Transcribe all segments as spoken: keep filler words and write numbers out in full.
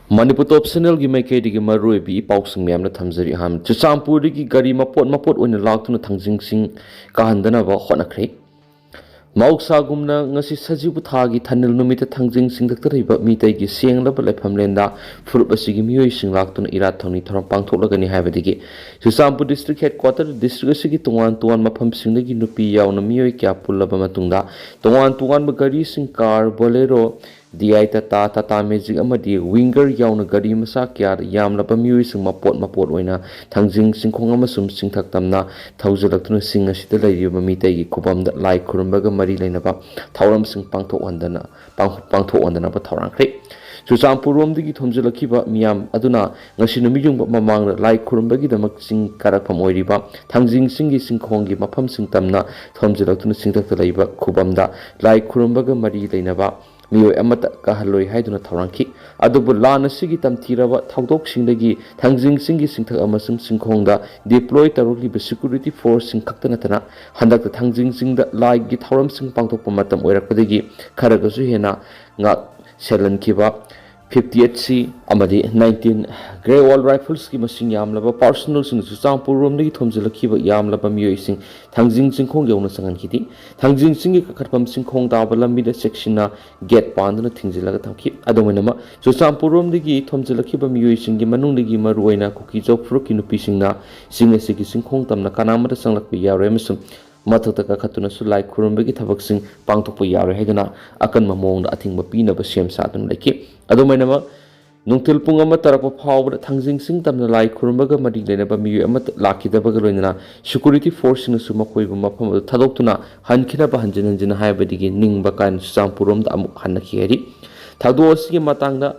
ꯃꯅꯤꯄꯨꯔ ꯇꯣꯞ ꯆꯦꯅꯦꯜꯒꯤ ꯃꯥꯏꯀꯩꯗꯒꯤ ꯃꯔꯨꯑꯣꯏꯕ ꯏ ꯄꯥꯎꯁꯤꯡ ꯃꯌꯥꯝꯅ ꯊꯝꯖꯔꯤ꯫ ꯑꯍꯥꯟꯕ, ꯆꯨꯔꯆꯥꯟꯄꯨꯔꯗꯒꯤ ꯒꯥꯔꯤ ꯃꯄꯣꯠ ꯃꯄꯣꯠ ꯑꯣꯏꯅ ꯂꯥꯛꯇꯨꯅ ꯊꯥꯡꯖꯤꯡꯁꯤꯡ ꯀꯥꯍꯟꯗꯅꯕ ꯍꯣꯠꯅꯈ꯭ꯔꯦ꯫ ꯃꯍꯧꯁꯥꯒꯨꯝꯅ ꯉꯁꯤ ꯁꯖꯤꯕꯨ ꯊꯥꯒꯤ ꯊꯥꯅꯤꯜ ꯅꯨꯃꯤꯠꯇ ꯊꯥꯡꯖꯤꯡ ꯁꯤꯡꯗꯛꯇ ꯂꯩꯕ ꯃꯤꯇꯩꯒꯤ ꯁꯦꯡꯂꯕ ꯂꯩꯐꯝꯂꯦꯟꯗ ꯐꯨꯔꯨꯞ ꯑꯁꯤꯒꯤ ꯃꯤꯑꯣꯏꯁꯤꯡ ꯂꯥꯛꯇꯨꯅ ꯏꯔꯥꯠ ꯊꯧꯅꯤ ꯊꯧꯔꯝ ꯄꯥꯡꯊꯣꯛꯂꯒꯅꯤ ꯍꯥꯏꯕꯗꯒꯤ ꯆꯨꯔꯆꯥꯟꯄꯨꯔ ꯗꯤꯁꯇ꯭ꯔꯤꯛ ꯍꯦꯗꯀ꯭ꯋꯥꯇꯔ ꯗꯤꯁꯇ꯭ꯔꯤꯛ ꯑꯁꯤꯒꯤ ꯇꯣꯉꯥꯟ ꯇꯣꯉꯥꯟꯕ ꯃꯐꯝꯁꯤꯡꯗꯒꯤ ꯅꯨꯄꯤ ꯌꯥꯎꯅ ꯃꯤꯑꯣꯏ ꯀꯌꯥ ꯄꯨꯜꯂꯕ ꯃꯇꯨꯡꯗ ꯇꯣꯉꯥꯟ ꯇꯣꯉꯥꯟꯕ ꯒꯥꯔꯤꯁꯤꯡ, car, Bolero, D I Tata, Tata Magic ꯑꯃꯗꯤ ꯋꯤꯡꯒꯔ ꯌꯥꯎꯅ ꯒꯥꯔꯤ ꯃꯆꯥ ꯀꯌꯥꯗ ꯌꯥꯝꯂꯕ ꯃꯤꯑꯣꯏꯁꯤꯡ ꯃꯄꯣꯠ ꯃꯄꯣꯠ ꯑꯣꯏꯅ ꯊꯥꯡꯖꯤꯡ ꯆꯤꯡꯈꯣꯡ ꯑꯃꯁꯨꯡ ꯆꯤꯡꯊꯛ ꯇꯝꯅ ꯊꯧꯖꯤꯜꯂꯛꯇꯨꯅ ꯆꯤꯡ ꯑꯁꯤꯗ ꯂꯩꯔꯤꯕ ꯃꯤꯇꯩꯒꯤ ꯈꯨꯕꯝꯗ ꯂꯥꯏ ꯈꯨꯔꯨꯝꯕꯒ ꯃꯔꯤ ꯂꯩꯅꯕ ꯊꯧꯔꯝꯁꯤꯡ ꯄꯥꯡꯊꯣꯛꯍꯟꯗꯅ, ꯄꯥꯡ-, ꯄꯥꯡꯊꯣꯛꯍꯟꯗꯅꯕ ꯊꯧꯔꯥꯡꯈ꯭ꯔꯦ꯫ ꯆꯨꯔꯆꯥꯟꯄꯨꯔꯔꯣꯝꯗꯒꯤ ꯊꯣꯝꯖꯤꯜꯂꯛꯈꯤꯕ ꯃꯤꯌꯥꯝ ꯑꯗꯨꯅ ꯉꯁꯤ ꯅꯨꯃꯤꯠ ꯌꯨꯡꯕ ꯃꯃꯥꯡꯗ ꯂꯥꯏ ꯈꯨꯔꯨꯝꯕꯒꯤꯗꯃꯛ ꯆꯤꯡ ꯀꯥꯔꯛꯐꯝ ꯑꯣꯏꯔꯤꯕ ꯊꯥꯡꯖꯤꯡ ꯆꯤꯡꯒꯤ ꯆꯤꯡꯈꯣꯡꯒꯤ ꯃꯐꯝꯁꯤꯡ ꯇꯝꯅ ꯊꯣꯝꯖꯤꯜꯂꯛꯇꯨꯅ ꯆꯤꯡꯊꯛꯇ ꯂꯩꯕ ꯈꯨꯕꯝꯗ ꯂꯥꯏ ꯈꯨꯔꯨꯝꯕꯒ ꯃꯔꯤ ꯂꯩꯅꯕ ꯃꯤꯑꯣꯏ ꯑꯃꯠꯇ ꯀꯥꯍꯜꯂꯣꯏ ꯍꯥꯏꯗꯨꯅ ꯊꯧꯔꯥꯡꯈꯤ꯫ ꯑꯗꯨꯕꯨ ꯂꯥꯟ ꯑꯁꯤꯒꯤ ꯇꯝꯊꯤꯔꯕ ꯊꯧꯗꯣꯛꯁꯤꯡꯗꯒꯤ ꯊꯥꯡꯖꯤꯡ ꯆꯤꯡꯒꯤ ꯆꯤꯡꯊꯛ ꯑꯃꯁꯨꯡ ꯆꯤꯡꯈꯣꯡꯗ ꯗꯤꯄ꯭ꯂꯣꯏ ꯇꯧꯔꯛꯂꯤꯕ ꯁꯦꯀ꯭ꯌꯨꯔꯤꯇꯤ ꯐꯣꯔꯁꯁꯤꯡ ꯈꯛꯇ ꯅꯠꯇꯅ ꯍꯟꯗꯛꯇ ꯊꯥꯡꯖꯤꯡ ꯆꯤꯡꯗ ꯂꯥꯏꯒꯤ ꯊꯧꯔꯝꯁꯤꯡ ꯄꯥꯡꯊꯣꯛꯄ ꯃꯇꯝ ꯑꯣꯏꯔꯛꯄꯗꯒꯤ ꯈꯔꯒꯁꯨ ꯍꯦꯟꯅ ꯉꯥꯛ ꯁꯦꯜꯍꯟꯈꯤꯕ ꯐꯤꯐꯇꯤ ꯑꯩꯠ ꯁꯤ ꯑꯃꯗꯤ ꯅꯥꯏꯟꯇꯤꯟ ꯒ꯭ꯔꯦ ꯋꯥꯜ ꯔꯥꯏꯐꯜꯁꯀꯤ ꯃꯁꯤꯡ ꯌꯥꯝꯂꯕ ꯄꯥꯔꯁꯅꯦꯜꯁꯤꯡꯅ ꯆꯨꯔꯆꯥꯟꯄꯨꯔꯔꯣꯝꯗꯒꯤ ꯊꯣꯝꯖꯤꯜꯂꯛꯈꯤꯕ ꯌꯥꯝꯂꯕ ꯃꯤꯑꯣꯏꯁꯤꯡ ꯊꯥꯡꯖꯤꯡ ꯆꯤꯡꯈꯣꯡ ꯌꯧꯅ ꯆꯪꯍꯟꯈꯤꯗꯦ꯫ ꯊꯥꯡꯖꯤꯡ ꯆꯤꯡꯒꯤ ꯀꯥꯈꯠꯐꯝ ꯆꯤꯡꯈꯣꯡ ꯇꯥꯕ ꯂꯝꯕꯤꯗ ꯆꯦꯛꯁꯤꯟꯅ ꯒꯦꯠ ꯄꯥꯟꯗꯨꯅ ꯊꯤꯡꯖꯤꯜꯂꯒ ꯊꯝꯈꯤ꯫ ꯑꯗꯨꯝ ꯑꯣꯏꯅꯃꯛ, ꯆꯨꯔꯆꯥꯟꯄꯨꯔꯔꯣꯝꯗꯒꯤ ꯊꯣꯝꯖꯤꯜꯂꯛꯈꯤꯕ ꯃꯤꯑꯣꯏꯁꯤꯡꯒꯤ ꯃꯅꯨꯡꯗꯒꯤ ꯃꯔꯨꯑꯣꯏꯅ ꯀꯨꯀꯤ-ꯖꯣ ꯐꯨꯔꯨꯞꯀꯤ ꯅꯨꯄꯤꯁꯤꯡꯅ ꯆꯤꯡ ꯑꯁꯤꯒꯤ ꯆꯤꯡꯈꯣꯡ ꯇꯝꯅ ꯀꯅꯥꯃꯠꯇ ꯆꯪꯂꯛꯄ ꯌꯥꯔꯣꯏ ꯑꯃꯁꯨꯡ ꯃꯊꯛꯇ ꯀꯥꯈꯠꯇꯨꯅꯁꯨ ꯂꯥꯏ ꯈꯨꯔꯨꯝꯕꯒꯤ ꯊꯕꯛꯁꯤꯡ ꯄꯥꯡꯊꯣꯛꯄ ꯌꯥꯔꯣꯏ ꯍꯥꯏꯗꯨꯅ ꯑꯀꯟꯕ ꯃꯑꯣꯡꯗ ꯑꯊꯤꯡꯕ ꯄꯤꯅꯕ ꯁꯦꯝ ꯁꯥꯗꯨꯅ ꯂꯩꯈꯤ꯫ ꯑꯗꯨꯝ ꯑꯣꯏꯅꯃꯛ, ꯅꯨꯡꯊꯤꯜ ꯄꯨꯡ ꯑꯃ ꯇꯥꯔꯛꯄ ꯐꯥꯎꯕꯗ ꯊꯥꯡꯖꯤꯡ ꯆꯤꯡ ꯇꯝꯅ ꯂꯥꯏ ꯈꯨꯔꯨꯝꯕꯒ ꯃꯔꯤ ꯂꯩꯅꯕ ꯃꯤꯑꯣꯏ ꯑꯃꯠꯇ ꯂꯥꯛꯈꯤꯗꯕꯒ ꯂꯣꯏꯅꯅ ꯁꯦꯀ꯭ꯌꯨꯔꯤꯇꯤ ꯐꯣꯔꯁꯁꯤꯡꯅꯁꯨ ꯃꯈꯣꯏꯕꯨ ꯃꯐꯝ ꯑꯗꯨ ꯊꯥꯗꯣꯛꯇꯨꯅ ꯍꯟꯈꯤꯅꯕ ꯍꯟꯖꯤꯟ ꯍꯟꯖꯤꯟ ꯍꯥꯏꯕꯗꯒꯤ ꯅꯤꯡꯕ ꯀꯥꯏꯅ ꯆꯨꯔꯆꯥꯟꯄꯨꯔꯔꯣꯝꯗ ꯑꯃꯨꯛ ꯍꯟꯅꯈꯤ ꯍꯥꯏꯔꯤ꯫ ꯊꯧꯗꯣꯛ ꯑꯁꯤꯒꯤ ꯃꯇꯥꯡꯗ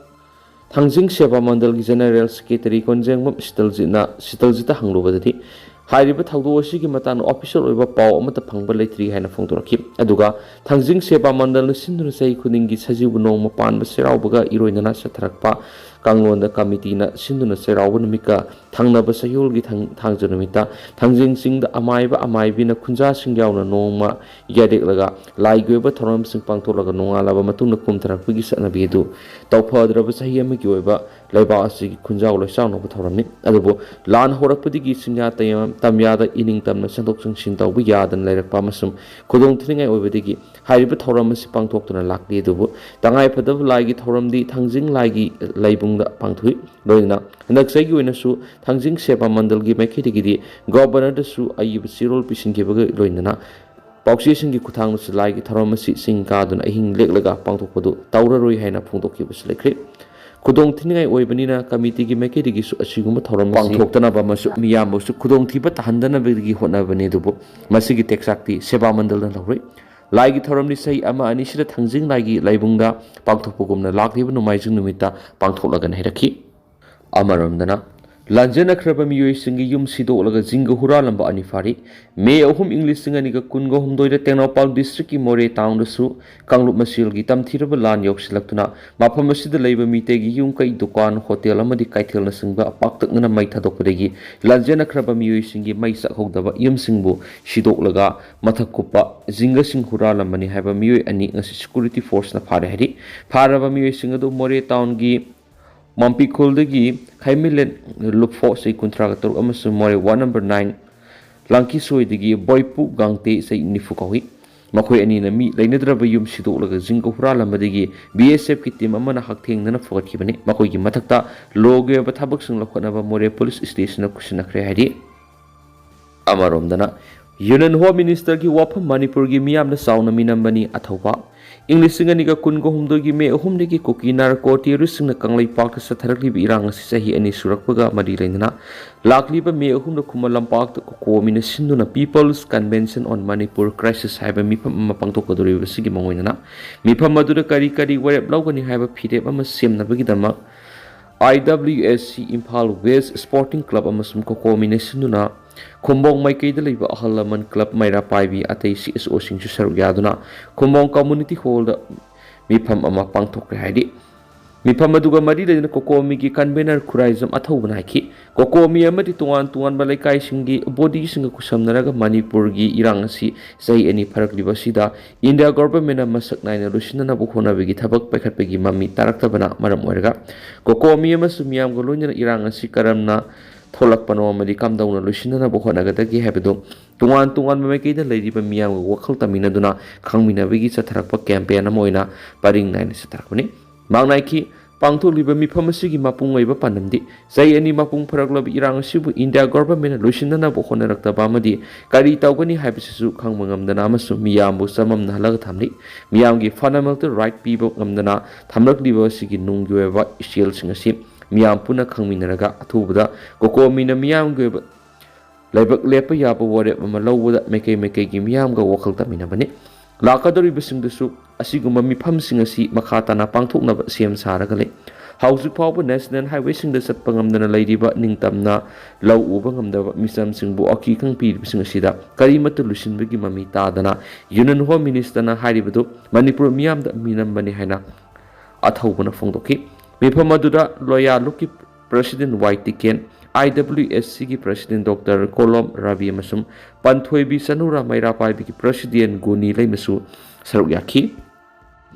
ꯊꯥꯡꯖꯤꯡ ꯁꯦꯕꯥ ꯃꯟꯗꯜꯒꯤ ꯖꯦꯅꯔꯦꯜ ꯁꯦꯀ꯭ꯔꯦꯇꯔꯤ ꯀꯣꯟꯖꯦꯡꯕꯝ ꯁꯤꯇꯜꯖꯤꯠꯅ, ꯁꯤꯇꯜꯖꯤꯠꯇ ꯍꯪꯂꯨꯕꯗꯗꯤ, ꯍꯥꯏꯔꯤꯕ ꯊꯧꯗꯣꯛ ꯑꯁꯤꯒꯤ ꯃꯇꯥꯡꯗ ꯑꯣꯐꯤꯁꯤꯌꯦꯜ ꯑꯣꯏꯕ ꯄꯥꯎ ꯑꯃꯠꯇ ꯐꯪꯕ ꯂꯩꯇ꯭ꯔꯤ ꯍꯥꯏꯅ ꯐꯣꯡꯗꯣꯔꯛꯈꯤ꯫ ꯑꯗꯨꯒ ꯊꯥꯡꯖꯤꯡ ꯁꯦꯕꯥ ꯃꯟꯗꯜꯅ ꯁꯤꯟꯗꯨꯅ ꯆꯍꯤ ꯈꯨꯗꯤꯡꯒꯤ ꯁꯖꯤꯕꯨ ꯅꯣꯡꯃ ꯄꯥꯟꯕ ꯆꯩꯔꯥꯎꯕꯒ ꯏꯔꯣꯏꯅꯅ ꯆꯠꯊꯔꯛꯄ ꯀꯥꯡꯂꯣꯟꯗ ꯀꯃꯤꯇꯤꯅ ꯁꯤꯟꯗꯨꯅ ꯆꯩꯔꯥꯎꯕ ꯅꯨꯃꯤꯠꯀ ꯊꯪꯅꯕ ꯆꯌꯣꯜꯒꯤ ꯊꯥꯡ-, ꯊꯥꯡꯖ ꯅꯨꯃꯤꯠꯇ ꯊꯥꯡꯖꯤꯡ ꯆꯤꯡꯗ ꯑꯃꯥꯏꯕ ꯑꯃꯥꯏꯕꯤꯅ ꯈꯨꯟꯖꯥꯁꯤꯡ ꯌꯥꯎꯅ ꯅꯣꯡꯃ ꯌꯥꯏꯔꯦꯛꯂꯒ ꯂꯥꯏꯒꯤ ꯑꯣꯏꯕ ꯊꯧꯔꯝꯁꯤꯡ ꯄꯥꯡꯊꯣꯛꯂꯒ ꯅꯣꯡꯉꯥꯜꯂꯕ ꯃꯇꯨꯡꯗ ꯀꯨꯝꯊꯔꯛꯄꯒꯤ ꯆꯠꯅꯕꯤ ꯑꯗꯨ ꯇꯧꯐꯗ꯭ꯔꯕ ꯆꯍꯤ ꯑꯃꯒꯤ ꯑꯣꯏꯕ ꯂꯩꯕꯥꯛ ꯑꯁꯤꯒꯤ ꯈꯨꯟꯖꯥꯎ ꯂꯣꯏ ꯆꯥꯎꯅꯕ ꯊꯧꯔꯝꯅꯤ꯫ ꯑꯗꯨꯕꯨ ꯂꯥꯟ ꯍꯧꯔꯛꯄꯗꯒꯤ ꯆꯤꯡꯌꯥ ꯇꯝꯌꯥ-, ꯇꯝꯌꯥꯗ ꯏꯅꯤꯡ ꯇꯝꯅ ꯆꯪꯊꯣꯛ ꯆꯪꯁꯤꯟ ꯇꯧꯕ ꯌꯥꯗꯅ ꯂꯩꯔꯛꯄ ꯑꯃꯁꯨꯡ ꯈꯨꯗꯣꯡ ꯊꯤꯅꯤꯡꯉꯥꯏ ꯑꯣꯏꯕꯗꯒꯤ ꯍꯥꯏꯔꯤꯕ ꯊꯧꯔꯝ ꯑꯁꯤ ꯄꯥꯡꯊꯣꯛꯇꯨꯅ ꯂꯥꯛꯂꯤ꯫ ꯑꯗꯨꯕꯨ ꯇꯉꯥꯏꯐꯗꯕ ꯂꯥꯏꯒꯤ ꯊꯧꯔꯝꯗꯤ ꯊꯥꯡꯖꯤꯡ ꯂꯥꯏꯒꯤ ꯂꯩꯕꯨꯡꯗ ꯄꯥꯡꯊꯣꯛꯏ꯫ ꯂꯣꯏꯅꯅ ꯍꯟꯗꯛ ꯆꯍꯤꯒꯤ ꯑꯣꯏꯅꯁꯨ ꯊꯥꯡꯖꯤꯡ ꯁꯦꯕꯥ ꯃꯟꯗꯜꯒꯤ ꯃꯥꯏꯀꯩꯗꯒꯤꯗꯤ ꯒꯣꯕꯔꯅꯔꯗꯁꯨ ꯑꯏꯕ ꯆꯦꯔꯣꯜ ꯄꯤꯁꯤꯟꯈꯤꯕꯒ ꯂꯣꯏꯅꯅ ꯄꯥꯎꯆꯦꯁꯤꯡꯒꯤ ꯈꯨꯠꯊꯥꯡꯗꯁꯨ ꯂꯥꯏꯒꯤ ꯊꯧꯔꯝ ꯑꯁꯤ ꯆꯤꯡ ꯀꯥꯗꯨꯅ ꯑꯍꯤꯡ ꯂꯦꯛꯂꯒ ꯄꯥꯡꯊꯣꯛꯄꯗꯨ ꯇꯧꯔꯔꯣꯏ ꯍꯥꯏꯅ ꯐꯣꯡꯗꯣꯛꯈꯤꯕꯁꯨ ꯂꯩꯈ꯭ꯔꯦ꯫ ꯈꯨꯗꯣꯡ ꯊꯤꯅꯤꯡꯉꯥꯏ ꯑꯣꯏꯕꯅꯤꯅ ꯀꯃꯤꯇꯤꯒꯤ ꯃꯥꯏꯀꯩꯗꯒꯤꯁꯨ ꯑꯁꯤꯒꯨꯝꯕ ꯊꯧꯔꯝ ꯑꯁꯤ ꯄꯥꯡꯊꯣꯛꯇꯅꯕ ꯑꯃꯁꯨꯡ ꯃꯤꯌꯥꯝꯕꯨꯁꯨ ꯈꯨꯗꯣꯡꯊꯤꯕ ꯇꯥꯍꯟꯗꯅꯕꯒꯤ ꯍꯣꯠꯅꯕꯅꯤ꯫ ꯑꯗꯨꯕꯨ ꯃꯁꯤꯒꯤ ꯇꯦꯛꯆꯥꯛꯇꯤ ꯁꯦꯕꯥ ꯃꯟꯗꯜꯅ ꯂꯧꯔꯣꯏ꯫ ꯂꯥꯏꯒꯤ ꯊꯧꯔꯝꯗꯤ ꯆꯍꯤ ꯑꯃ ꯑꯅꯤꯁꯤꯗ ꯊꯥꯡꯖꯤꯡ ꯂꯥꯏꯒꯤ ꯂꯥꯏꯕꯨꯡꯗ ꯄꯥꯡꯊꯣꯛꯄꯒꯨꯝꯅ ꯂꯥꯛꯂꯤꯕ ꯅꯣꯡꯃꯥꯏꯖꯤꯡ ꯅꯨꯃꯤꯠꯇ ꯄꯥꯡꯊꯣꯛꯂꯒꯅꯤ ꯍꯥꯏꯔꯛꯈꯤ꯫ ꯑꯃꯔꯣꯝꯗꯅ, ꯂꯥꯟꯖꯦꯟꯅꯈ꯭ꯔꯕ ꯃꯤꯑꯣꯏꯁꯤꯡꯒꯤ ꯌꯨꯝ ꯁꯤꯗꯣꯛꯂꯒ ꯖꯤꯡꯒ ꯍꯨꯔꯥꯜꯂꯝꯕ ꯑꯅꯤ ꯐꯥꯔꯤ꯫ ꯃꯦ ꯑꯍꯨꯝ, ꯏꯪ ꯂꯤꯁꯤꯡ ꯑꯅꯤꯒ ꯀꯨꯟꯒ ꯍꯨꯝꯗꯣꯏꯗ ꯇꯦꯡꯅꯧꯄꯥꯜ ꯗꯤꯁꯇ꯭ꯔꯤꯛꯀꯤ ꯃꯣꯔꯦ ꯇꯥꯎꯟꯗꯁꯨ ꯀꯥꯡꯂꯨꯞ ꯃꯁꯦꯜꯒꯤ ꯇꯝꯊꯤꯔꯕ ꯂꯥꯟ ꯌꯥꯎꯁꯤꯜꯂꯛꯇꯨꯅ ꯃꯐꯝ ꯑꯁꯤꯗ ꯂꯩꯕ ꯃꯤꯇꯩꯒꯤ ꯌꯨꯝ ꯀꯩ, ꯗꯨꯀꯥꯟ, ꯍꯣꯇꯦꯜ ꯑꯃꯗꯤ ꯀꯩꯊꯦꯜꯅꯆꯤꯡꯕ ꯄꯥꯛꯇꯛꯅꯅ ꯃꯩ ꯊꯥꯗꯣꯛꯄꯗꯒꯤ ꯂꯥꯟꯖꯦꯟꯅꯈ꯭ꯔꯕ ꯃꯤꯑꯣꯏꯁꯤꯡꯒꯤ ꯃꯩ ꯆꯥꯛꯍꯧꯗꯕ ꯌꯨꯝꯁꯤꯡꯕꯨ ꯁꯤꯗꯣꯛꯂꯒ ꯃꯊꯛ ꯀꯨꯞꯄ ꯖꯤꯡꯒꯁꯤꯡ ꯍꯨꯔꯥꯜꯂꯝꯕꯅꯤ ꯍꯥꯏꯕ ꯃꯤꯑꯣꯏ ꯑꯅꯤ ꯉꯁꯤ ꯁꯦꯀ꯭ꯌꯨꯔꯤꯇꯤ ꯐꯣꯔꯁꯅ ꯐꯥꯔꯦ ꯍꯥꯏꯔꯤ꯫ ꯐꯥꯔꯕ ꯃꯤꯑꯣꯏꯁꯤꯡ ꯑꯗꯨ ꯃꯣꯔꯦ ꯇꯥꯎꯟꯒꯤ ꯃꯥꯝꯄꯤꯈꯨꯜꯗꯒꯤ ꯈꯥꯏꯃꯤꯂꯦꯟ ꯂꯨꯞꯐꯣ, ꯆꯍꯤ ꯀꯨꯟꯊ꯭ꯔꯥꯒ ꯇꯔꯨꯛ, ꯑꯃꯁꯨꯡ ꯃꯣꯔꯦ ꯋꯥꯔꯗ ꯅꯝꯕꯔ ꯅꯥꯏꯟ ꯂꯥꯡꯀꯤꯁꯣꯏꯗꯒꯤ ꯕꯣꯏꯄꯨ ꯒꯥꯡꯇꯦ, ꯆꯍꯤ ꯅꯤꯐꯨ ꯀꯧꯏ꯫ ꯃꯈꯣꯏ ꯑꯅꯤꯅ ꯃꯤ ꯂꯩꯅꯗ꯭ꯔꯕ ꯌꯨꯝ ꯁꯤꯗꯣꯛꯂꯒ ꯖꯤꯡꯒ ꯍꯨꯔꯥꯜꯂꯝꯕꯗꯒꯤ ꯕꯤ ꯑꯦꯁ ꯑꯦꯐꯀꯤ ꯇꯤꯝ ꯑꯃꯅ ꯍꯛꯊꯦꯡꯅꯅ ꯐꯒꯠꯈꯤꯕꯅꯤ꯫ ꯃꯈꯣꯏꯒꯤ ꯃꯊꯛꯇ ꯂꯣꯒꯤ ꯑꯣꯏꯕ ꯊꯕꯛꯁꯤꯡ ꯂꯧꯈꯠꯅꯕ ꯃꯣꯔꯦ ꯄꯨꯂꯤꯁ ꯁ꯭ꯇꯦꯁꯟꯗ ꯈꯨꯠꯁꯤꯟꯅꯈ꯭ꯔꯦ ꯍꯥꯏꯔꯤ꯫ ꯑꯃꯔꯣꯝꯗꯅ, ꯌꯨꯅꯤꯌꯟ ꯍꯣꯝ ꯃꯤꯅꯤꯁꯇꯔꯒꯤ ꯋꯥꯐꯝ ꯃꯅꯤꯄꯨꯔꯒꯤ ꯃꯤꯌꯥꯝꯅ ꯆꯥꯎꯅ ꯃꯤꯅꯝꯕꯅꯤ꯫ ꯑꯊꯧꯕ꯫ ꯏꯪ ꯂꯤꯁꯤꯡ ꯑꯅꯤꯒ ꯀꯨꯟꯒ ꯍꯨꯝꯗꯣꯏꯒꯤ ꯃꯦ ꯑꯍꯨꯝꯗꯒꯤ ꯀꯨꯀꯤ ꯅꯥꯔꯀꯣ ꯇꯦꯔꯣꯔꯤꯁꯁꯤꯡꯅ ꯀꯪꯂꯩꯄꯥꯛꯇ ꯆꯠꯊꯔꯛꯂꯤꯕ ꯏꯔꯥꯡ ꯑꯁꯤ ꯆꯍꯤ ꯑꯅꯤ ꯁꯨꯔꯛꯄꯒ ꯃꯔꯤ ꯂꯩꯅꯅ, ꯂꯥꯛꯂꯤꯕ ꯃꯦ ꯑꯍꯨꯝꯗ ꯈꯨꯃꯟ ꯂꯝꯄꯥꯛꯇ ꯀꯣꯀꯣꯃꯤꯅ ꯁꯤꯟꯗꯨꯅ People's Convention on Manipur Crisis ꯍꯥꯏꯕ ꯃꯤꯐꯝ ꯑꯃ ꯄꯥꯡꯊꯣꯛꯀꯗꯧꯔꯤꯕꯁꯤꯒꯤ ꯃꯥꯡꯑꯣꯏꯅꯅ, ꯃꯤꯐꯝ ꯑꯗꯨꯗ ꯀꯔꯤ ꯀꯔꯤ ꯋꯥꯔꯦꯞ ꯂꯧꯒꯅꯤ ꯍꯥꯏꯕ ꯐꯤꯔꯦꯞ ꯑꯃ ꯁꯦꯝꯅꯕꯒꯤꯗꯃꯛ, ꯑꯥꯏ ꯗꯕ꯭ꯂꯤꯌꯨ S C Imphal west supporting club ꯑꯃꯁꯨꯡ ꯀꯣꯀꯣꯃꯤꯅ ꯁꯤꯟꯗꯨꯅ ꯈꯨꯝꯕꯣꯡ ꯃꯥꯏꯀꯩꯗ ꯂꯩꯕ ꯑꯍꯜ ꯂꯃꯟ ꯀ꯭ꯂꯕ, ꯃꯩꯔꯥ ꯄꯥꯏꯕꯤ, ꯑꯇꯩ ꯁꯤ ꯑꯦꯁ ꯑꯣꯁꯤꯡꯁꯨ ꯁꯔꯨꯛ ꯌꯥꯗꯨꯅ ꯈꯨꯝꯕꯣꯡ ꯀꯝꯃꯨꯅꯤꯇꯤ ꯍꯣꯜꯗ ꯃꯤꯐꯝ ꯑꯃ ꯄꯥꯡꯊꯣꯛꯈ꯭ꯔꯦ ꯍꯥꯏꯔꯤ꯫ ꯃꯤꯐꯝ ꯑꯗꯨꯒ ꯃꯔꯤ ꯂꯩꯅꯅ ꯀꯣꯀꯣꯃꯤꯒꯤ ꯀꯟꯚꯦꯅꯔ ꯈꯨꯔꯥꯏꯖꯝ ꯑꯊꯧꯕꯅ ꯍꯥꯏꯈꯤ, ꯀꯣꯀꯣꯃꯤ ꯑꯃꯗꯤ ꯇꯣꯉꯥꯟ ꯇꯣꯉꯥꯟꯕ ꯂꯩꯀꯥꯏꯁꯤꯡꯒꯤ ꯕꯣꯗꯤꯁꯤꯡꯒ ꯈꯨꯠꯁꯝꯅꯔꯒ ꯃꯅꯤꯄꯨꯔꯒꯤ ꯏꯔꯥꯡ ꯑꯁꯤ ꯆꯍꯤ ꯑꯅꯤ ꯐꯥꯔꯛꯂꯤꯕ ꯑꯁꯤꯗ ꯏꯟꯗꯤꯌꯥ ꯒꯣꯚꯔꯟꯃꯦꯟꯠꯅ ꯃꯁꯛ ꯅꯥꯏꯅ ꯂꯣꯏꯁꯤꯟꯅꯅꯕ ꯍꯣꯠꯅꯕꯒꯤ ꯊꯕꯛ ꯄꯥꯏꯈꯠꯄꯒꯤ ꯃꯃꯤ ꯇꯥꯔꯛꯇꯕꯅ ꯃꯔꯝ ꯑꯣꯏꯔꯒ ꯀꯣꯀꯣꯃꯤ ꯑꯃꯁꯨꯡ ꯃꯤꯌꯥꯝꯒ ꯂꯣꯏꯅꯅ ꯏꯔꯥꯡ ꯑꯁꯤ ꯀꯔꯝꯅ ꯊꯣꯛꯂꯛꯄꯅꯣ ꯑꯃꯗꯤ ꯀꯝꯗꯧꯅ ꯂꯣꯏꯁꯤꯟꯅꯅꯕ ꯍꯣꯠꯅꯒꯗꯒꯦ ꯍꯥꯏꯕꯗꯨ ꯇꯣꯉꯥꯟ ꯇꯣꯉꯥꯟꯕ ꯃꯥꯏꯀꯩꯗ ꯂꯩꯔꯤꯕ ꯃꯤꯌꯥꯝꯒ ꯋꯥꯈꯜ ꯇꯥꯃꯤꯟꯅꯗꯨꯅ ꯈꯪꯃꯤꯟꯅꯕꯒꯤ ꯆꯠꯊꯔꯛꯄ ꯀꯦꯝꯄꯦꯟ ꯑꯃ ꯑꯣꯏꯅ ꯄꯔꯤꯡ ꯅꯥꯏꯅ ꯆꯠꯊꯔꯛꯄꯅꯤ꯫ ꯃꯍꯥꯛꯅ ꯍꯥꯏꯈꯤ, ꯄꯥꯡꯊꯣꯛꯂꯤꯕ ꯃꯤꯐꯝ ꯑꯁꯤꯒꯤ ꯃꯄꯨꯡ ꯑꯣꯏꯕ ꯄꯥꯟꯗꯝꯗꯤ ꯆꯍꯤ ꯑꯅꯤ ꯃꯄꯨꯡ ꯐꯥꯔꯛꯂꯕ ꯏꯔꯥꯡ ꯑꯁꯤꯕꯨ ꯏꯟꯗꯤꯌꯥ ꯒꯣꯚꯔꯟꯃꯦꯟꯠꯅ ꯂꯣꯏꯁꯤꯟꯅꯅꯕ ꯍꯣꯠꯅꯔꯛꯇꯕ ꯑꯃꯗꯤ ꯀꯔꯤ ꯇꯧꯒꯅꯤ ꯍꯥꯏꯕꯁꯤꯁꯨ ꯈꯪꯕ ꯉꯝꯗꯅ ꯑꯃꯁꯨꯡ ꯃꯤꯌꯥꯝꯕꯨ ꯆꯃꯝꯅꯍꯜꯂꯒ ꯊꯝꯂꯤ꯫ ꯃꯤꯌꯥꯝꯒꯤ ꯐꯟꯗꯥꯃꯦꯟꯇꯦꯜ ꯔꯥꯏꯠ ꯄꯤꯕ ꯉꯝꯗꯅ ꯊꯝꯂꯛꯂꯤꯕ ꯑꯁꯤꯒꯤ ꯅꯨꯡꯒꯤ ꯑꯣꯏꯕ ꯏꯆꯦꯜꯁꯤꯡ ꯑꯁꯤ ꯃꯤꯌꯥꯝ ꯄꯨꯟꯅ ꯈꯪꯃꯤꯟꯅꯔꯒ ꯑꯊꯨꯕꯗ ꯀꯣꯀꯣꯃꯤꯅ ꯃꯤꯌꯥꯝꯒꯤ ꯑꯣꯏꯕ ꯂꯥꯏꯕꯛ ꯂꯦꯞꯄ ꯌꯥꯕ ꯋꯥꯔꯦꯞ ꯑꯃ ꯂꯧꯕꯗ ꯃꯥꯏꯀꯩ ꯃꯥꯏꯀꯩꯒꯤ ꯃꯤꯌꯥꯝꯒ ꯋꯥꯈꯜ ꯇꯥꯃꯤꯟꯅꯕꯅꯤ꯫ ꯂꯥꯛꯀꯗꯧꯔꯤꯕꯁꯤꯡꯗꯁꯨ ꯑꯁꯤꯒꯨꯝꯕ ꯃꯤꯐꯝꯁꯤꯡ ꯑꯁꯤ ꯃꯈꯥ ꯇꯥꯅ ꯄꯥꯡꯊꯣꯛꯅꯕ ꯁꯦꯝ ꯁꯥꯔꯒ ꯂꯩ꯫ ꯍꯧꯖꯤꯛ ꯐꯥꯎꯕ ꯅꯦꯁꯅꯦꯜ ꯍꯥꯏꯋꯦꯁꯤꯡꯗ ꯆꯠꯄ ꯉꯝꯗꯅ ꯂꯩꯔꯤꯕ ꯅꯤꯡꯇꯝꯅ ꯂꯧ ꯎꯕ ꯉꯝꯗꯕ ꯃꯤꯆꯝꯁꯤꯡꯕꯨ ꯑꯀꯤꯈꯪ ꯄꯤꯔꯤꯕꯁꯤꯡ ꯑꯁꯤꯗ ꯀꯔꯤꯃꯠꯇ ꯂꯣꯏꯁꯤꯟꯕꯒꯤ ꯃꯃꯤ ꯇꯥꯗꯅ ꯌꯨꯅꯤꯌꯟ ꯍꯣꯝ ꯃꯤꯅꯤꯁꯇꯔꯅ ꯍꯥꯏꯔꯤꯕꯗꯨ ꯃꯅꯤꯄꯨꯔ ꯃꯤꯌꯥꯝꯗ ꯃꯤꯅꯝꯕꯅꯤ ꯍꯥꯏꯅ ꯑꯊꯧꯕꯅ ꯐꯣꯡꯗꯣꯛꯈꯤ꯫ ꯃꯤꯐꯝ ꯑꯗꯨꯗ ꯂꯣꯌꯥ ꯂꯨꯞꯀꯤ ꯄ꯭ꯔꯁꯤꯗꯦꯟꯠ ꯋꯥꯏ ꯇꯤꯀꯦꯟ, ꯑꯥꯏ ꯗꯕ꯭ꯂꯤꯎ ꯑꯦꯁ ꯁꯤꯒꯤ ꯄ꯭ꯔꯁꯤꯗꯦꯟꯠ ꯗꯣꯛꯇꯔ ꯀꯣꯂꯣꯝ ꯔꯕꯤ ꯑꯃꯁꯨꯡ ꯄꯟꯊꯣꯏꯕꯤ ꯆꯅꯨꯔꯥ ꯃꯩꯔꯥ ꯄꯥꯏꯕꯤꯒꯤ ꯄ꯭ꯔꯁꯤꯗꯦꯟꯠ ꯒꯨꯅꯤ ꯂꯩꯃꯁꯨ ꯁꯔꯨꯛ ꯌꯥꯈꯤ꯫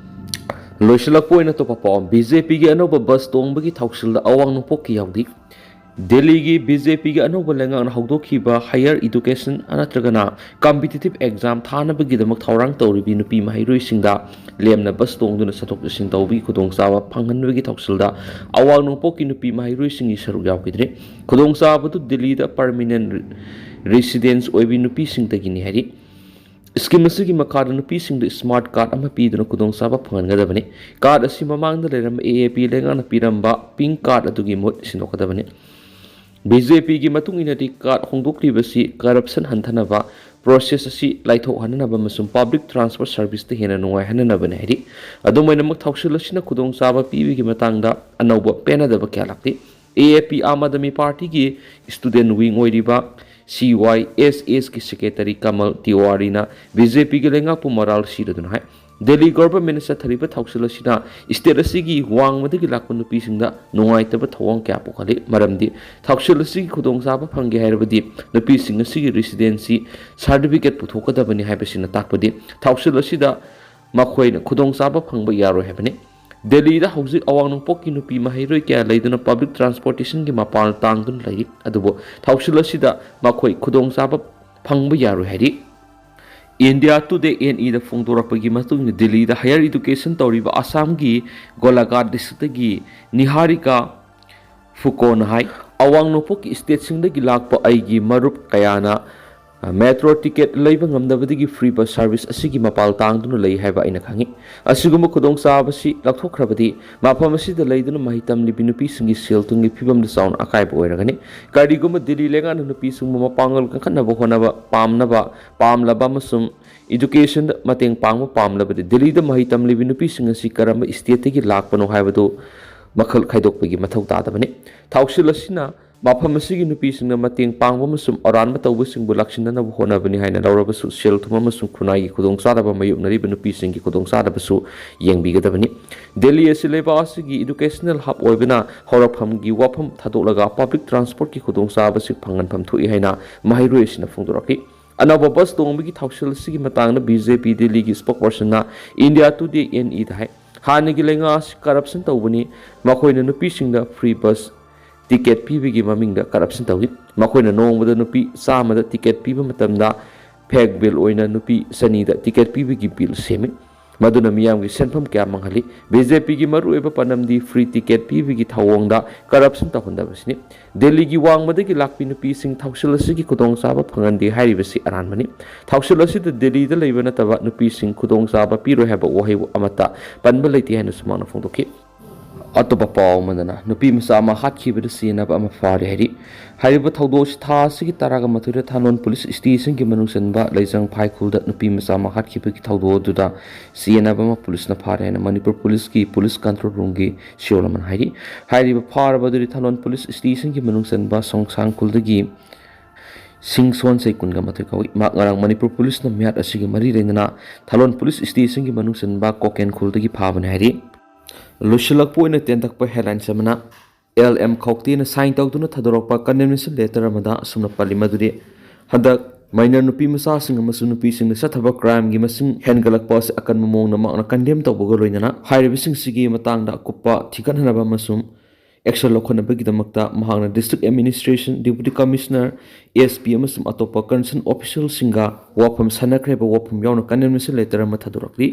ꯂꯣꯏꯁꯤꯜꯂꯛꯄ ꯑꯣꯏꯅ ꯑꯇꯣꯞꯄ ꯄꯥꯎ ꯑꯃ, ꯕꯤ ꯖꯦ ꯄꯤꯒꯤ ꯑꯅꯧꯕ ꯕꯁ ꯇꯣꯡꯕꯒꯤ ꯊꯧꯁꯤꯜꯗ ꯑꯋꯥꯡ ꯅꯣꯡꯄꯣꯛꯀꯤ ꯌꯥꯎꯗꯤ꯫ ꯗꯦꯜꯂꯤꯒꯤ ꯕꯤ ꯖꯦ ꯄꯤꯒꯤ ꯑꯅꯧꯕ ꯂꯩꯉꯥꯛꯅ ꯍꯧꯗꯣꯛꯈꯤꯕ ꯍꯥꯌꯔ ꯏꯗꯨꯀꯦꯁꯟ ꯅꯠꯇ꯭ꯔꯒꯅ ꯀꯝꯄꯤꯇꯤꯇꯤꯚ ꯑꯦꯛꯖꯥꯝ ꯊꯥꯅꯕꯒꯤꯗꯃꯛ ꯊꯧꯔꯥꯡ ꯇꯧꯔꯤꯕꯤ ꯅꯨꯄꯤ ꯃꯍꯩꯔꯣꯏꯁꯤꯡꯗ ꯂꯦꯝꯅ ꯕꯁ ꯇꯣꯡꯗꯨꯅ ꯆꯠꯊꯣꯛ ꯆꯠꯁꯤꯟ ꯇꯧꯕꯒꯤ ꯈꯨꯗꯣꯡꯆꯥꯕ ꯐꯪꯍꯟꯕꯒꯤ ꯊꯧꯁꯤꯜꯗ ꯑꯋꯥꯡ ꯅꯣꯡꯄꯣꯛꯀꯤ ꯅꯨꯄꯤ ꯃꯍꯩꯔꯣꯏꯁꯤꯡꯒꯤ ꯁꯔꯨꯛ ꯌꯥꯎꯈꯤꯗ꯭ꯔꯤ꯫ ꯈꯨꯗꯣꯡꯆꯥꯕꯗꯨ ꯗꯤꯜꯂꯤꯗ ꯄꯔꯃꯤꯅꯦꯟꯠ ꯔꯤꯁꯤꯗꯦꯟꯁ ꯑꯣꯏꯕꯤ ꯅꯨꯄꯤꯁꯤꯡꯗꯒꯤꯅꯤ ꯍꯥꯏꯔꯤ꯫ ꯁ꯭ꯀꯤꯝ ꯑꯁꯤꯒꯤ ꯃꯈꯥꯗ ꯅꯨꯄꯤꯁꯤꯡꯗ ꯁ꯭ꯃꯥꯔꯠ ꯀꯥꯔꯗ ꯑꯃ ꯄꯤꯗꯨꯅ ꯈꯨꯗꯣꯡꯆꯥꯕ ꯐꯪꯍꯟꯒꯗꯕꯅꯤ꯫ ꯀꯥꯔꯗ ꯑꯁꯤ ꯃꯃꯥꯡꯗ ꯂꯩꯔꯝꯕ ꯑꯦ ꯑꯦ ꯄꯤ ꯂꯩꯉꯥꯛꯅ ꯄꯤꯔꯝꯕ ꯄꯤꯡ ꯀꯥꯔꯗ ꯑꯗꯨꯒꯤ ꯃꯍꯨꯠ ꯁꯤꯟꯗꯣꯛꯀꯗꯕꯅꯤ꯫ ꯕꯤ ꯖꯦ ꯄꯤꯒꯤ ꯃꯇꯨꯡ ꯏꯟꯅꯗꯤ ꯀꯥꯔꯗ ꯍꯣꯡꯗꯣꯛꯂꯤꯕꯁꯤ ꯀꯔꯞꯁꯟ ꯍꯟꯊꯅꯕ, ꯄ꯭ꯔꯣꯁꯦꯁ ꯑꯁꯤ ꯂꯥꯏꯊꯣꯛꯍꯟꯅꯕ ꯑꯃꯁꯨꯡ ꯄꯕ꯭ꯂꯤꯛ ꯇ꯭ꯔꯥꯟꯁꯄꯣꯔꯠ ꯁꯔꯚꯤꯁꯇ ꯍꯦꯟꯅ ꯅꯨꯡꯉꯥꯏꯍꯟꯅꯕꯅꯤ ꯍꯥꯏꯔꯤ꯫ ꯑꯗꯨꯝ ꯑꯣꯏꯅꯃꯛ, ꯊꯧꯁꯤꯜ ꯑꯁꯤꯅ ꯈꯨꯗꯣꯡꯆꯥꯕ ꯄꯤꯕꯒꯤ ꯃꯇꯥꯡꯗ ꯑꯅꯧꯕ ꯄꯦꯟꯅꯗꯕ ꯀꯌꯥ ꯂꯥꯛꯂꯤ꯫ ꯑꯦ ꯑꯦ ꯄꯤ, ꯑꯥꯝ ꯑꯥꯗꯃꯤ ꯄꯥꯔꯇꯤꯒꯤ ꯁ꯭ꯇꯨꯗꯦꯟꯠ ꯋꯤꯡ ꯑꯣꯏꯔꯤꯕ ꯁꯤ ꯋꯥꯏ ꯑꯦꯁ ꯑꯦꯁꯀꯤ ꯁꯦꯀ꯭ꯔꯦꯇꯔꯤ ꯀꯃꯜ ꯇꯤꯋꯥꯔꯤꯅ ꯕꯤ ꯖꯦ ꯄꯤꯒꯤ ꯂꯩꯉꯥꯛꯄꯨ ꯃꯔꯥꯜ ꯁꯤꯔꯗꯨꯅ ꯍꯥꯏ, ꯗꯦꯜꯂꯤ ꯒꯣꯚꯔꯟꯃꯦꯟꯠꯅ ꯆꯠꯊꯔꯤꯕ ꯊꯧꯁꯤꯜ ꯑꯁꯤꯅ ꯁ꯭ꯇꯦꯠ ꯑꯁꯤꯒꯤ ꯋꯥꯡꯃꯗꯒꯤ ꯂꯥꯛꯄ ꯅꯨꯄꯤꯁꯤꯡꯗ ꯅꯨꯡꯉꯥꯏꯇꯕ ꯊꯧꯑꯣꯡ ꯀꯌꯥ ꯄꯣꯛꯍꯜꯂꯤ꯫ ꯃꯔꯝꯗꯤ ꯊꯧꯁꯤꯜ ꯑꯁꯤꯒꯤ ꯈꯨꯗꯣꯡꯆꯥꯕ ꯐꯪꯒꯦ ꯍꯥꯏꯔꯕꯗꯤ ꯅꯨꯄꯤꯁꯤꯡ ꯑꯁꯤꯒꯤ ꯔꯤꯁꯤꯗꯦꯟꯁꯤ ꯁꯥꯔꯇꯤꯐꯤꯀꯦꯠ ꯄꯨꯊꯣꯛꯀꯗꯕꯅꯤ ꯍꯥꯏꯕꯁꯤꯅ ꯇꯥꯛꯄꯗꯤ ꯊꯧꯁꯤꯜ ꯑꯁꯤꯗ ꯃꯈꯣꯏꯅ ꯈꯨꯗꯣꯡꯆꯥꯕ ꯐꯪꯕ ꯌꯥꯔꯣꯏ ꯍꯥꯏꯕꯅꯤ꯫ ꯗꯦꯜꯂꯤꯗ ꯍꯧꯖꯤꯛ ꯑꯋꯥꯡ ꯅꯣꯡꯄꯣꯛꯀꯤ ꯅꯨꯄꯤ ꯃꯍꯩꯔꯣꯏ ꯀꯌꯥ ꯂꯩꯗꯨꯅ ꯄꯕ꯭ꯂꯤꯛ ꯇ꯭ꯔꯥꯟꯁꯄꯣꯔꯇꯦꯁꯟꯒꯤ ꯃꯄꯥꯟ ꯇꯥꯡꯗꯨꯅ ꯂꯩꯔꯤ꯫ ꯑꯗꯨꯕꯨ ꯊꯧꯁꯤꯜ ꯑꯁꯤꯗ ꯃꯈꯣꯏ ꯈꯨꯗꯣꯡꯆꯥꯕ ꯐꯪꯕ ꯌꯥꯔꯣꯏ ꯍꯥꯏꯔꯤ꯫ ꯏꯟꯗꯤꯌꯥ ꯇꯨꯗꯦ ꯑꯦꯟ ꯏꯗ ꯐꯣꯡꯗꯣꯔꯛꯄꯒꯤ ꯃꯇꯨꯡ ꯏꯟꯅ ꯗꯦꯜꯂꯤꯗ ꯍꯥꯌꯔ ꯏꯗꯨꯀꯦꯁꯟ ꯇꯧꯔꯤꯕ ꯑꯁꯥꯝꯒꯤ ꯒꯣꯂꯥꯘꯥꯠ ꯗꯤꯁꯇ꯭ꯔꯤꯛꯇꯒꯤ ꯅꯤꯍꯥꯔꯤꯀꯥ ꯐꯨꯀꯣꯅ ꯍꯥꯏ, ꯑꯋꯥꯡ ꯅꯣꯡꯄꯣꯛꯀꯤ ꯁ꯭ꯇꯦꯠꯁꯤꯡꯗꯒꯤ ꯂꯥꯛꯄ ꯑꯩꯒꯤ ꯃꯔꯨꯞ ꯀꯌꯥꯅ, ꯑ, ꯃꯦꯇ꯭ꯔꯣ ꯇꯤꯀꯦꯠ ꯂꯩꯕ ꯉꯝꯗꯕꯗꯒꯤ ꯐ꯭ꯔꯤ ꯕꯁ ꯁꯥꯔꯚꯤꯁ ꯑꯁꯤꯒꯤ ꯃꯄꯥꯜ ꯇꯥꯡꯗꯨꯅ ꯂꯩ ꯍꯥꯏꯕ ꯑꯩꯅ ꯈꯪꯏ꯫ ꯑꯁꯤꯒꯨꯝꯕ ꯈꯨꯗꯣꯡꯆꯥꯕꯁꯤ ꯂꯧꯊꯣꯛꯈ꯭ꯔꯕꯗꯤ ꯃꯐꯝ ꯑꯁꯤꯗ ꯂꯩꯗꯨꯅ ꯃꯍꯩ ꯇꯝꯂꯤꯕꯤ ꯅꯨꯄꯤꯁꯤꯡꯒꯤ ꯁꯦꯜ ꯊꯨꯝꯒꯤ ꯐꯤꯕꯝꯗ ꯆꯥꯎꯅ ꯑꯀꯥꯏꯕ ꯑꯣꯏꯔꯒꯅꯤ꯫ ꯀꯔꯤꯒꯨꯝꯕ ꯗꯤꯜꯂꯤ ꯂꯩꯉꯥꯛꯅ ꯅꯨꯄꯤꯁꯤꯡꯕꯨ ꯃꯄꯥꯡꯒꯜ ꯀꯟꯈꯠꯅꯕ ꯍꯣꯠꯅꯕ ꯄꯥꯝꯅꯕ, ꯄꯥꯝꯂꯕ ꯑꯃꯁꯨꯡ ꯏꯗꯨꯀꯦꯁꯟꯗ ꯃꯇꯦꯡ ꯄꯥꯡꯕ ꯄꯥꯝꯂꯕꯗꯤ ꯗꯤꯜꯂꯤꯗ ꯃꯍꯩ ꯇꯝꯂꯤꯕꯤ ꯅꯨꯄꯤꯁꯤꯡ ꯑꯁꯤ ꯀꯔꯝꯕ ꯁ꯭ꯇꯦꯠꯇꯒꯤ ꯂꯥꯛꯄꯅꯣ ꯍꯥꯏꯕꯗꯨ ꯃꯈꯜ ꯈꯥꯏꯗꯣꯛꯄꯒꯤ ꯃꯊꯧ ꯇꯥꯗꯕꯅꯤ꯫ ꯊꯧꯁꯤꯜ ꯑꯁꯤꯅ ꯃꯐꯝ ꯑꯁꯤꯒꯤ ꯅꯨꯄꯤꯁꯤꯡꯅ ꯃꯇꯦꯡ ꯄꯥꯡꯕ ꯑꯃꯁꯨꯡ ꯑꯔꯥꯟꯕ ꯇꯧꯕꯁꯤꯡꯕꯨ ꯂꯥꯛꯁꯤꯟꯅꯅꯕ ꯍꯣꯠꯅꯕꯅꯤ ꯍꯥꯏꯅ ꯂꯧꯔꯕꯁꯨ, ꯁꯦꯜ ꯊꯨꯝ ꯑꯃꯁꯨꯡ ꯈꯨꯟꯅꯥꯏꯒꯤ ꯈꯨꯗꯣꯡꯆꯥꯗꯕ ꯃꯥꯌꯣꯛꯅꯔꯤꯕ ꯅꯨꯄꯤꯁꯤꯡꯒꯤ ꯈꯨꯗꯣꯡꯆꯥꯗꯕꯁꯨ ꯌꯦꯡꯕꯤꯒꯗꯕꯅꯤ꯫ ꯗꯦꯜꯂꯤ ꯑꯁꯤ ꯂꯩꯕꯥꯛ ꯑꯁꯤꯒꯤ ꯏꯗꯨꯀꯦꯁꯅꯦꯜ ꯍꯕ ꯑꯣꯏꯕꯅ ꯍꯧꯔꯛꯐꯝꯒꯤ ꯋꯥꯐꯝ ꯊꯥꯗꯣꯛꯂꯒ ꯄꯕ꯭ꯂꯤꯛ ꯇ꯭ꯔꯥꯟꯁꯄꯣꯔꯠꯀꯤ ꯈꯨꯗꯣꯡꯆꯥꯕꯁꯤ ꯐꯪꯍꯟꯐꯝ ꯊꯣꯛꯏ ꯍꯥꯏꯅ ꯃꯍꯩꯔꯣꯏ ꯑꯁꯤꯅ ꯐꯣꯡꯗꯣꯔꯛꯈꯤ꯫ ꯑꯅꯧꯕ ꯕꯁ ꯇꯣꯡꯕꯒꯤ ꯊꯧꯁꯤꯜ ꯑꯁꯤꯒꯤ ꯃꯇꯥꯡꯗ ꯕꯤ ꯖꯦ ꯄꯤ ꯗꯤꯜꯂꯤꯒꯤ ꯏꯁꯄꯣꯛꯄꯔꯁꯟꯅ ꯏꯟꯗꯤꯌꯥ ꯇꯨꯗꯦ ꯑꯦꯟ ꯏꯗ ꯍꯥꯏ, ꯍꯥꯟꯅꯒꯤ ꯂꯩꯉꯥꯛ ꯑꯁꯤ ꯀꯔꯞꯁꯟ ꯇꯧꯕꯅꯤ, ꯃꯈꯣꯏꯅ ꯅꯨꯄꯤꯁꯤꯡꯗ ꯐ꯭ꯔꯤ ꯕꯁ ꯇꯤꯀꯦꯠ ꯄꯤꯕꯒꯤ ꯃꯃꯤꯡꯗ ꯀꯔꯞꯁꯟ ꯇꯧꯏ꯫ ꯃꯈꯣꯏꯅ ꯅꯣꯡꯃꯗ ꯅꯨꯄꯤ ꯆꯥꯝꯃꯗ ꯇꯤꯀꯦꯠ ꯄꯤꯕ ꯃꯇꯝꯗ ꯐꯦꯛ ꯕꯤꯜ ꯑꯣꯏꯅ ꯅꯨꯄꯤ ꯆꯅꯤꯗ ꯇꯤꯀꯦꯠ ꯄꯤꯕꯒꯤ ꯕꯤꯜ ꯁꯦꯝꯃꯤ꯫ ꯃꯗꯨꯅ ꯃꯤꯌꯥꯝꯒꯤ ꯁꯦꯟꯐꯝ ꯀꯌꯥ ꯃꯥꯡꯍꯜꯂꯤ꯫ ꯕꯤ ꯖꯦ ꯄꯤꯒꯤ ꯃꯔꯨꯑꯣꯏꯕ ꯄꯥꯟꯗꯝꯗꯤ ꯐ꯭ꯔꯤ ꯇꯤꯀꯦꯠ ꯄꯤꯕꯒꯤ ꯊꯧꯑꯣꯡꯗ ꯀꯔꯞꯁꯟ ꯇꯧꯍꯟꯗꯕꯁꯤꯅꯤ꯫ ꯗꯦꯜꯂꯤꯒꯤ ꯋꯥꯡꯃꯗꯒꯤ ꯂꯥꯛꯄꯤ ꯅꯨꯄꯤꯁꯤꯡ ꯊꯧꯁꯤꯜ ꯑꯁꯤꯒꯤ ꯈꯨꯗꯣꯡꯆꯥꯕ ꯐꯪꯍꯟꯗꯦ ꯍꯥꯏꯔꯤꯕꯁꯤ ꯑꯔꯥꯟꯕꯅꯤ꯫ ꯊꯧꯁꯤꯜ ꯑꯁꯤꯗ ꯗꯦꯜꯂꯤꯗ ꯂꯩꯕ ꯅꯠꯇꯕ ꯅꯨꯄꯤꯁꯤꯡ ꯈꯨꯗꯣꯡꯆꯥꯕ ꯄꯤꯔꯣꯏ ꯍꯥꯏꯕ ꯋꯥꯍꯩ ꯑꯃꯠꯇ ꯄꯟꯕ ꯂꯩꯇꯦ ꯍꯥꯏꯅꯁꯨ ꯃꯍꯥꯛꯅ ꯐꯣꯡꯗꯣꯛꯈꯤ꯫ ꯑꯇꯣꯞꯄ ꯄꯥꯎ ꯑꯃꯗꯅ ꯅꯨꯄꯤ ꯃꯆꯥ ꯑꯃ ꯍꯥꯠꯈꯤꯕꯗ ꯁꯤꯖꯤꯟꯅꯕ ꯑꯃ ꯐꯥꯔꯦ ꯍꯥꯏꯔꯤ꯫ ꯍꯥꯏꯔꯤꯕ ꯊꯧꯗꯣꯛ ꯑꯁꯤ ꯊꯥ ꯑꯁꯤꯒꯤ ꯇꯔꯥꯒ ꯃꯥꯊꯣꯏꯗ ꯊꯥꯂꯣꯟ ꯄꯨꯂꯤꯁ ꯁ꯭ꯇꯦꯁꯟꯒꯤ ꯃꯅꯨꯡ ꯆꯟꯕ ꯂꯩꯖꯪ ꯐꯥꯏꯈꯨꯜꯗ ꯅꯨꯄꯤ ꯃꯆꯥ ꯑꯃ ꯍꯥꯠꯈꯤꯕꯒꯤ ꯊꯧꯗꯣꯛ ꯑꯗꯨꯗ ꯁꯤꯖꯤꯟꯅꯕ ꯑꯃ ꯄꯨꯂꯤꯁꯅ ꯐꯥꯔꯦ ꯍꯥꯏꯅ ꯃꯅꯤꯄꯨꯔ ꯄꯨꯂꯤꯁꯀꯤ ꯄꯨꯂꯤꯁ ꯀꯟꯇ꯭ꯔꯣꯜ ꯔꯨꯝꯒꯤ ꯁꯤꯑꯣꯜ ꯑꯃꯅ ꯍꯥꯏꯔꯤ꯫ ꯍꯥꯏꯔꯤꯕ ꯐꯥꯔꯕ ꯑꯗꯨꯗꯤ ꯊꯥꯂꯣꯟ ꯄꯨꯂꯤꯁ ꯁ꯭ꯇꯦꯁꯟꯒꯤ ꯃꯅꯨꯡ ꯆꯟꯕ ꯁꯣꯡꯁꯥꯡ ꯈꯨꯜꯗꯒꯤ ꯁꯤꯡ ꯁꯣꯟꯁꯩ ꯀꯨꯟꯒ ꯃꯥꯊꯣꯏ ꯀꯧꯏ꯫ ꯃꯍꯥꯛ ꯉꯔꯥꯡ ꯃꯅꯤꯄꯨꯔ ꯄꯨꯂꯤꯁꯅ ꯃꯤꯍꯥꯠ ꯑꯁꯤꯒꯤ ꯃꯔꯤ ꯂꯩꯅꯅ ꯊꯥꯂꯣꯟ ꯄꯨꯂꯤꯁ ꯁ꯭ꯇꯦꯁꯟꯒꯤ ꯃꯅꯨꯡ ꯆꯟꯕ ꯀꯣꯀꯦꯟ ꯈꯨꯜꯗꯒꯤ ꯐꯥꯕꯅꯤ ꯍꯥꯏꯔꯤ꯫ ꯂꯣꯏꯁꯤꯜꯂꯛꯄ ꯑꯣꯏꯅ ꯇꯦꯟꯇꯛꯄ ꯍꯦꯗꯂꯥꯏꯟꯁ ꯑꯃꯅ, ꯑꯦꯜ ꯑꯦꯝ ꯈꯧꯇꯦꯅ ꯁꯥꯏꯟ ꯇꯧꯗꯨꯅ ꯊꯥꯗꯣꯔꯛꯄ ꯀꯟꯗꯦꯝꯅꯦꯁꯟ ꯂꯦꯇꯔ ꯑꯃꯗ ꯑꯁꯨꯝꯅ ꯄꯜꯂꯤ ꯃꯗꯨꯗꯤ, ꯍꯟꯗꯛ ꯃꯥꯏꯅꯔ ꯅꯨꯄꯤ ꯃꯆꯥꯁꯤꯡ ꯑꯃꯁꯨꯡ ꯅꯨꯄꯤꯁꯤꯡꯅ ꯆꯠꯊꯕ ꯀ꯭ꯔꯥꯏꯝꯒꯤ ꯃꯁꯤꯡ ꯍꯦꯟꯒꯠꯂꯛꯄ ꯑꯁꯤ ꯑꯀꯟꯕ ꯃꯑꯣꯡꯗ ꯃꯍꯥꯛꯅ ꯀꯟꯗꯦꯝ ꯇꯧꯕꯒ ꯂꯣꯏꯅꯅ ꯍꯥꯏꯔꯤꯕꯁꯤꯡꯁꯤꯒꯤ ꯃꯇꯥꯡꯗ ꯑꯀꯨꯞꯄ ꯊꯤꯒꯠꯅꯅꯕ ꯑꯃꯁꯨꯡ ꯑꯦꯛꯁꯟ ꯂꯧꯈꯠꯅꯕꯒꯤꯗꯃꯛꯇ ꯃꯍꯥꯛꯅ district administration, deputy commissioner, S P ꯑꯃꯁꯨꯡ ꯑꯇꯣꯞꯄ ꯀꯟꯁꯔꯟ ꯑꯣꯐꯤꯁꯤꯌꯦꯜꯁꯤꯡꯒ ꯋꯥꯐꯝ ꯁꯥꯟꯅꯈ꯭ꯔꯦ ꯍꯥꯏꯕ ꯋꯥꯐꯝ ꯌꯥꯎꯅ ꯀꯟꯗꯦꯝꯅꯦꯁꯟ ꯂꯦꯇꯔ ꯑꯃ ꯊꯥꯗꯣꯔꯛꯂꯤ꯫